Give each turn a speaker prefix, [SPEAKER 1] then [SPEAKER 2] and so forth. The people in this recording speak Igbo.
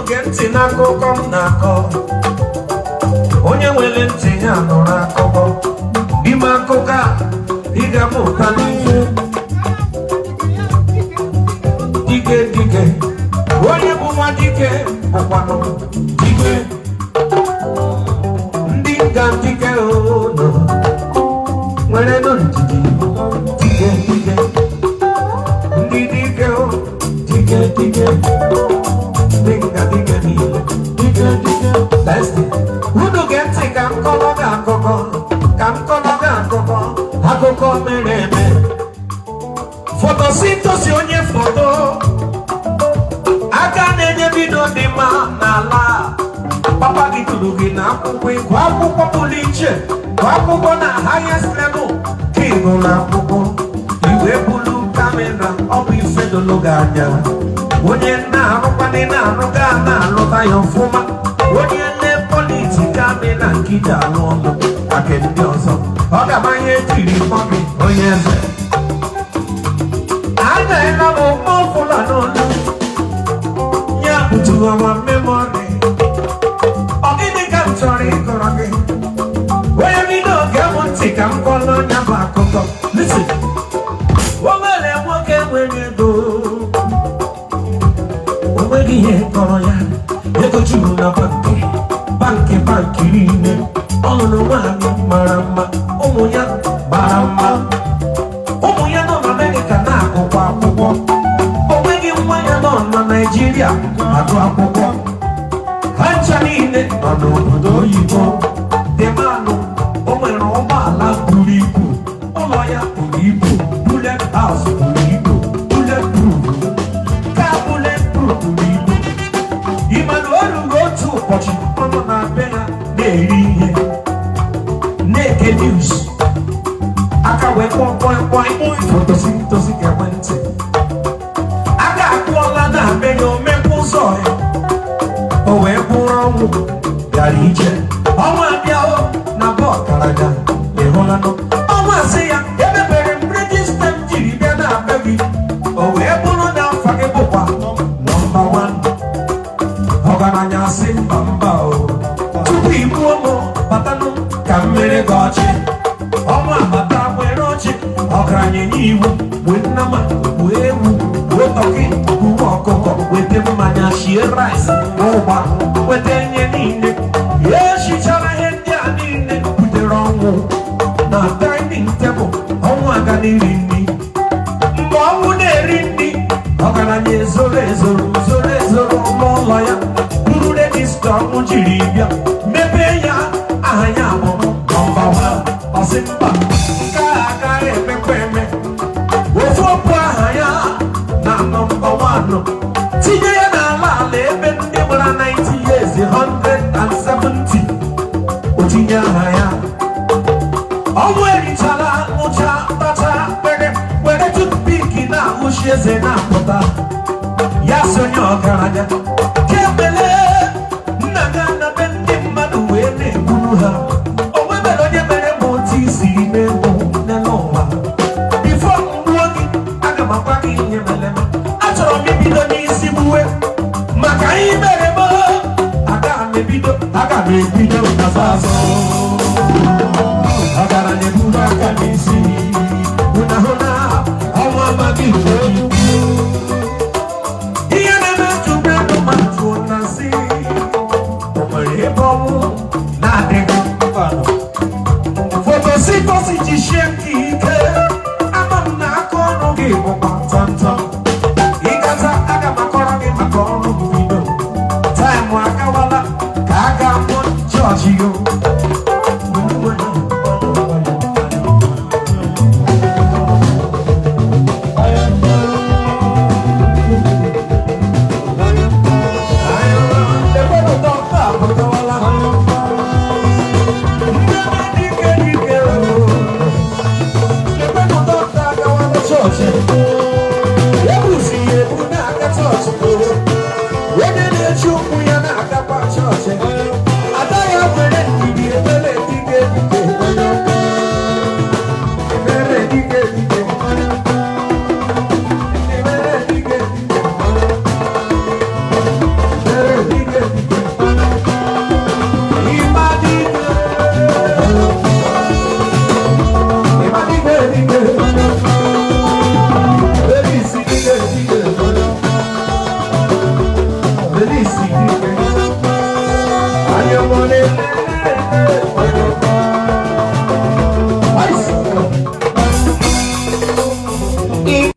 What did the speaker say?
[SPEAKER 1] Gee ntị n'akụkọ m na-akọ. Onye nwere ntị ya nụrụ akụkọ. N'ime akụkọ a, ị ga-amụta n'ihe. Dike, dike, onye bụ nwa dike bụkwanụ dike. Ndị nga dike ono nwere nụ ndidi. Dike, dike, ndị dike o, dike, dike, ndị nga dike niile, dike, dike. Listen. Unu gee ntị ka m kọrọ gị akụkọ, ka m kọrọ gị akụkọ, akụkọ mere eme. Photosynthesis, onye foto aka na-enye bido dị mma n'ala. Papa gị tụrụ gị na akwụkwọ, ịgụ akwụkwọ pụrụ iche, gụọ akwụkwọ na highest level ka ị gụrụ akwụkwọ, iwe bulu camera. Ọ bụ ife dolo gị anya. Onye na-arụkwanị na-arụ gaa na-alụta ya ọfụma. Onye le quality camera nke iji alụ ọlụ maka ndị ọzọ, ọ ga-amanye ejiri kpọ gị onye eze. Agaela m mọfụla n'olu ya butughọwa memory. Ọ gịnị ka m chọrọ ịkọrọ gị? Onye bido oge m ntị ka m kọrọ ya bụ akụkọ. Listen. O nwere nwoke nwere ego. O nweghị ihe kọrọ ya. Ego juru na bankị, bankị, bankị niile. Ọ lụrụ nwaanyị mara mma, ụmụ ya mara mma. Ụmụ ya nọ n'Amerịka na-agụkwa akwụkwọ. O nweghị nwa ya nọ na Naịjirịa agụ akwụkwọ. Ha ncha niile nọ n'obodo oyibo. Dịmanụ, o nwere ụgbọala buru ibu, ụlọ ya buru ibu, bullet house buru ibu, bullet proof ka bullet proof buru ibu. Ịmana o ruru otu ụbọchị, ọ nọ na be ya na-eri ihe, na-eke news, aka wee kpọọ kpọọ kpọọ kpọọ. Photosynthesis ekwentị aka akụọla na be ya. Omekwa ụzọ ya, o wee bụrụ ọnwụ bịara ije. Ọnwa abịa o na be ọgaranya. Ịhụlanụ ọnwa asị ya, emebere m register m jiri bịa na be gị, o wee bụrụ na afa gị bụkwa number one. Ọgaranya asị, mba, mba o, tupu igbuo m, batanụ ka m mere gị ọchị. Ọnwa abata were ọchị. Ọgaranya enye iwu, wee nnama, gbuo ewu, gbuo turkey, gbuo ọkụkọ, weta mmanya, shie rice, ụgba, weta ihe niile. Ya eshichara ihe ndị a niile, butere ọnwụ na dining table. Ọnwụ aga n'iri nri. Mgbe ọnwụ na-eri nri, ọgaranya ezoro ezoro, zoro ezoro n'ụlọ ya, buru register ọnwụ jiri bịa, mepee ya. Aha ya bụ number one. Ọsị mba, nke a agaghị emekwa eme. Ofu okwu aha ya na number one, tinye ya n'ala ala ebe ndị gbara 90 years, 170, o tinye aha ya. Ọnwụ erichala, ṅụcha, tacha, were were toothpick na-ahụchi eze na-apụta. Ya sonye ọgaranya kemele nna ga na be ndị mmadụ wee na-egburu ha. O nwebere onye mere m otu isiri n'ego n'elu ụwa. Before m gbuo gị, aga m agwa gị ihe mere m. Achọrọ m ibido n'isi gbuwe maka ihe mere m. Aga m ebido, aga m ebido azụ azụ. Ọgaranya eburu aka n'isi.